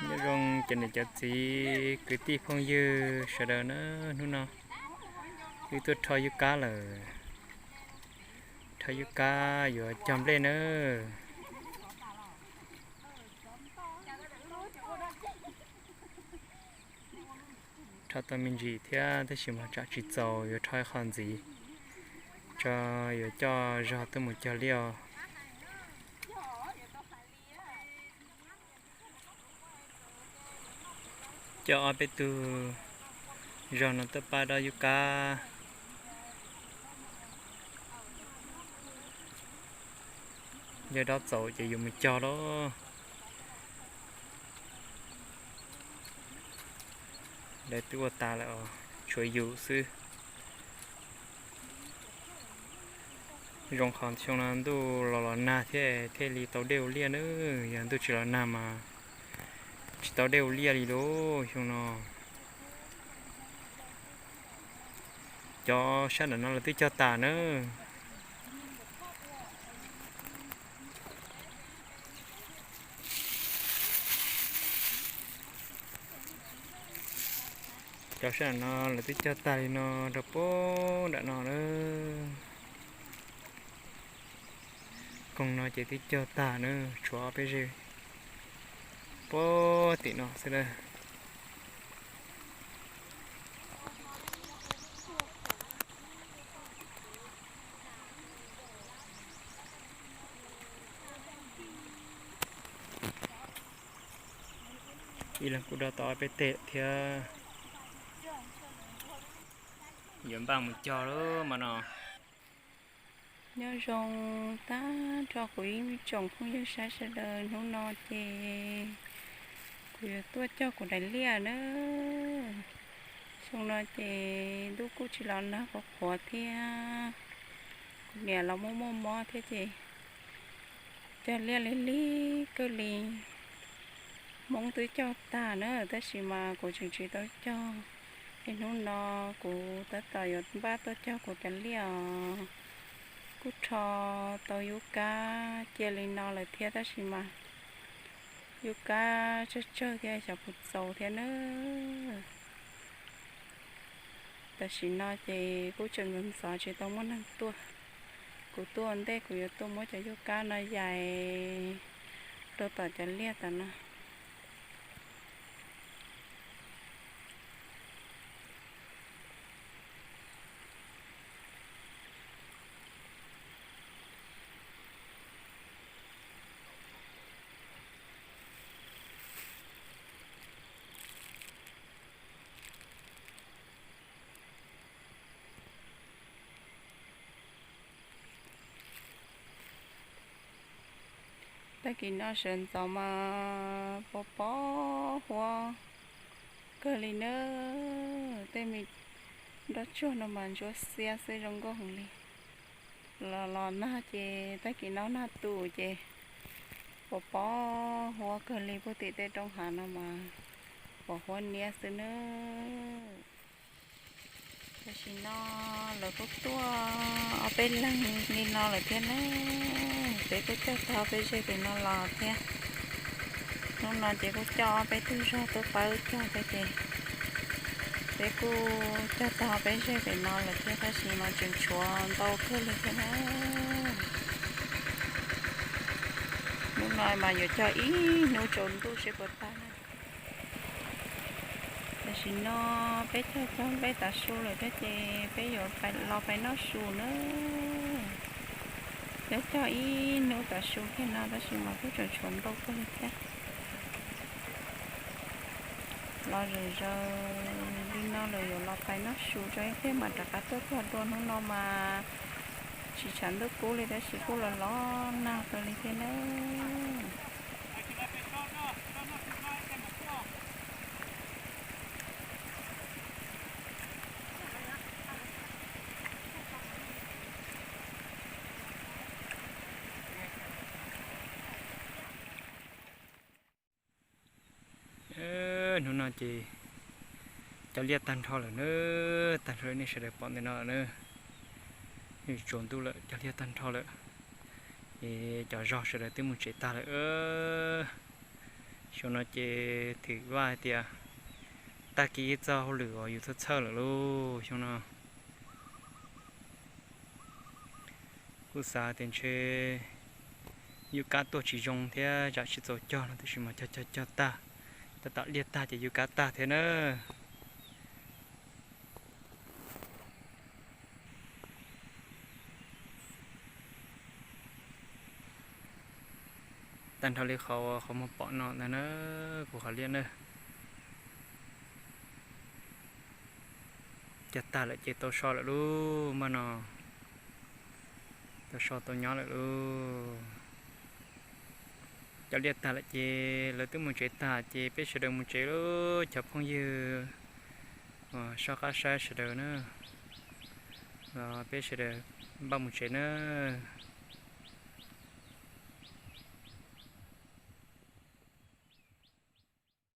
Nyob zoo cov niam cov txiv kwv tij phooj ywg sawv daws na, hnub no wb tuaj rho yub kab lawm. Rho yub kab yuav cog nplej nawb. Rho tau me ntsis thiab tab sis mas tsam tsis txaus, yuav rho ib qho ntxiv tso, yuav coj zog tuaj mus cog liaj os. Coj ob peb tug zog no tuaj pab dob yub kab. Yog dob txaus ces yuav mus cog lawm. Lawv twb ua tas lawm os, tshuav yus xwb. Zoo qhov xyoo no ntuj los los nag thiab thiaj li tau dej ua liaj nawb, yog ntuj tsis los nag mas tsis tau dej ua liaj li lauj xyoo no. Cov sab nram no lawv twb cog tas nawb. Cov sab nram no lawv twb cog tag li no rau puag nram no na. Koog no ces twb cog tag na, tshuav ob peb zej puag tim no xwb na. Ib leeg kuj dob tau ob peb teg thiab. Yuav npaj mus cog lawm mas no. Nyob zoo tag nrho kuv ib tsoom phooj ywg sab sawv daws, hnub no ces kuv yuav tuaj cog kuv daim liaj na. Xyoo no ces ntuj kuj tsis los nag qhuav qhuav thiab, kuv niam los muaj muaj mob thiab ces cog liaj lig lig kawg li. Hmoob twb cog tag na tab sis mas kuv tseem tsis tau cog. Es hnub no kuv tab tom yuav npaj tuaj cog kuv cov liaj os. Kuj rho tau yub kab cia li no lawm thiab tab sis mas yub kab tsawg tsawg thiab xyov puas txaus thiab na. Tam sim no ces kuj tseem ntxov ntxov tsis tau muaj neeg tuaj. Kuv tuaj ua ntej kuv yuav tuaj muab cov yub kab no yais rau tom cov liaj tom no. Tag kis no sawv ntxov mas pos pos huab kawg li na. Tej me nroj tsuag no mas ntsuab xiab xwb zoo nkauj heev li. Los los nag ces tag kis no nag tu ces pos pos huab kawg li, puag tim tej roob hav no mas pos huab niab xwb nawb. Tam sim no lawv kuj tuaj ob peb leeg li no lawm thiab na. Peb kuj cog tau ob peb zej pem no los thiab. Hnub no ces kuj coj ob peb tug zog tuaj pab wb cog thiab ces peb kuj cog tau ob peb zej pem no lawm thiab tab sis mas tseem tshuav ntau kawg li thiab na. Hnub no mas yuav cog ib hnub tsaus ntuj seb puas tag na. Tam sim no peb cog cog nplej tav su lawm thiab ces peb yuav los pais noj su na. Cog cog ib hnub tav su kiag no tab sis mas kuj tseem tshuav ntau kawg li thiab. Los zaws zaws li no lawm yuav los pais noj su tso ib pliag mam rov qab tuaj cog dua. Hnub no mas tsis tshav ntuj kub li tab sis kuj los los nag kawg li thiab na. Hnub no ces cog liaj tag nrho lawm na, tag nrho nej sawv daws pom ntawm no lawm na. Tsaus ntuj lawm cog liaj tag nrho lawm, es cov zog sawv daws twb mus tsev tag lawm. Xyoo no ces thwm vaj hais tias tag kis txog hauj lwm uas yus txhawj txhawj lawm lauj xyoo no. Kuj xav tias ntshe yub kab tuaj tsis zoo thiab tsam tsis txaus cog no, tiam sis mas cog cog cog tag, tab tom liaj tag ces yub kab tag thiab na. Tag nrho li qhov uas qhov muag pom no ntag na, kuv qhov liaj na. Cog tag lawm ces tau so lawm lauj, npaj no tau so tau nyob lawm lauj. Cov liaj tag lawm ces lawv twb mus tsev tag ces peb sawv daws mus tsev lauj, cov phooj ywg uas soj qab saib sawv daws na, peb sawv daws npaj mus tsev nawb.